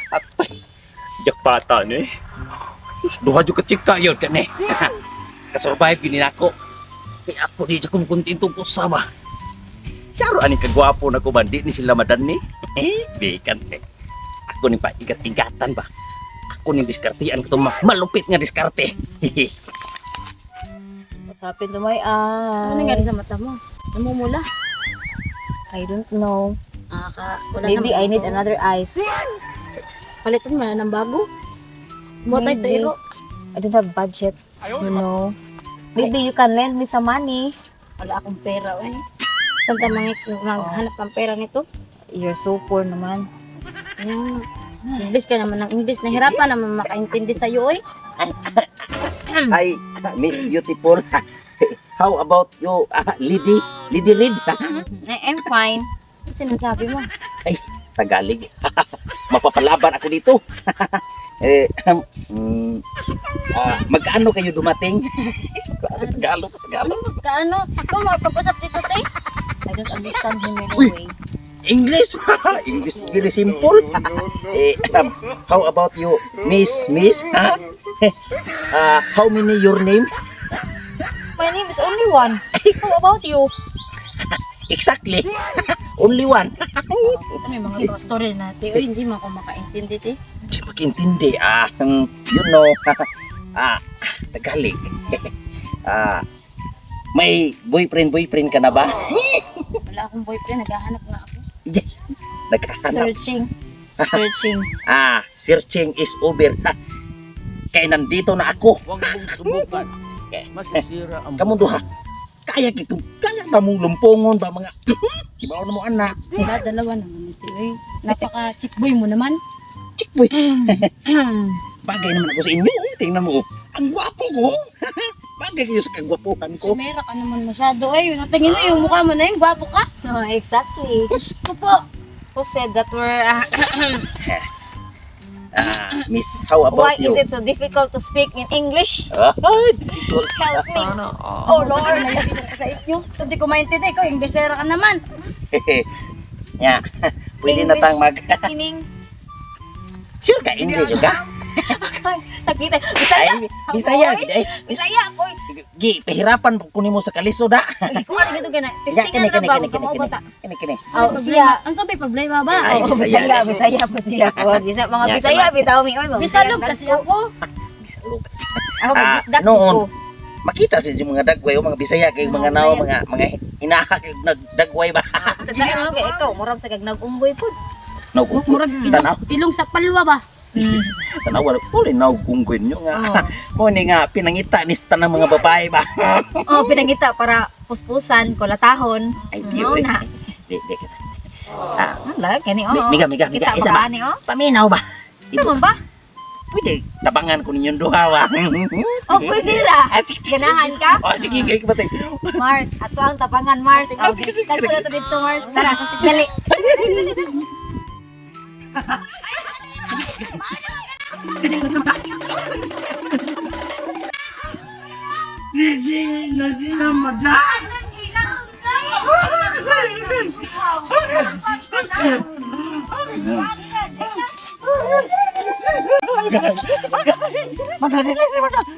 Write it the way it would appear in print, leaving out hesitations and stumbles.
Atay. Jakpata ni. Sus, duha jud ka chika yun kani. Kasurvive gini nako. Kay ako di siya kumukontento ko sama. Syaro ani kagwapo na ko ba di ni sila madan ni. Eh, di kan eh. Ako ni pa igat-igatan ba. Ako ni diskartean ko malupit nga diskarte. What happened to my eyes? Ano nangyari sa mata mo? Namumula. I don't know. Wala Maybe naman I need ako. another eyes. Palitan mo na ng bago. Kumuha tayo sa Maybe. iro. I don't have budget. You know. Maybe you can lend me some money. Wala akong pera, eh. Saan tayo maghanap ng pera nito? You're so poor naman. Ayan. English ka naman ng English. Nahirapan naman makaintindi sa'yo, eh. Hi, Miss Beautiful. How about you, Lady? Lady Reed? I'm fine. Ano sinasabi mo? Tagalog. Mapapalaban ako dito. Eh, magkaano kayo dumating? Tagalog, Tagalog. Kaano? Ikaw makapag-usap dito, te. I don't understand him Uy! anyway. English. English very simple. Eh, how about you, Miss, Miss? How many your name? My name is only one. How about you? Exactly. Only one. Sa may mga story natin. Uy, hindi mo ako makaintindi, te. Di makintindi. Tagalog. May boyfriend boyfriend ka na ba? Wala akong boyfriend. Naghahanap nga ako. Naghahanap. Searching. Searching. Searching is over. Kaya nandito na ako. Huwag mong subukan. Masisira ang Kamu duha. Kaya kito, kaya ka mong lumpungon ba mga Kibaw na mo anak. Wala, dalawa naman, te. Uy, napaka-chick boy mo naman. Chick boy. Bagay naman ako sa inyo. Eh. Tingnan mo. Oh. Ang gwapo ko. Bagay kayo sa kagwapuhan ko. Sumera ka naman masyado. Ay, natingin mo yung mukha mo na yun. Gwapo ka. Oh, exactly. Diyos ko po. Who said that we're... Miss, how about why you? is it so difficult to speak in English? Difficult. Help me. Oh, Lord. Nalagyan ko sa inyo. Hindi ko maintindihan. Ikaw, Inglesera ka naman. Ya, pwede na tang mag... Meaning, Sure ka, English ka? Nakita. Bisaya. Ay, Bisaya. Gid, ay. Bisaya koy. Gi, pahirapan ko nimo sa kalisod ha. Kuha rin ito gana. Ya, Testingan kini, na kini, ba kini, kung kini, kamu ta. kini, kini. Oh, siya. Ang sabi problema ba? Ay, Oo, Bisaya. Bisaya, Bisaya po siya. Oh, Bisaya, mga Ya, Bisaya tama. bitaw mi oy, mga Bisalog kasi ako. Bisalog. Ako kay Bisdak Noon. ko. Makita sa mga dagway o mga Bisaya kay mga Mga nao Bisaya. mga inaha kay nagdagway ba. Sa karon kay ikaw murag sa kag nagumboy pud. Naugunggoy. Murag Tanaw, ilong sa palwa ba? Tanaw wala puli naugunggoy nyo nga. Oh. Mo ni nga pinangita ni sa tanang mga babae ba. Oh, pinangita para puspusan, kulatahon. Ay di Mao oy. na. Di di. Ah, Lah kani oh. Miga, miga, miga. Kita Isa ba ba? ni oh? Paminaw ba? Sa man ba? Pwede tabangan ko ninyong duha ba. Oh, pwede ra. Ah, sige, sige. Ganahan ka? Oh, sige, kay batay. Mars, ato ang tapangan Mars. Ah, Oh, sige, sige, Tagpo na to dito Mars. Tara, dali. Madali lang, madali.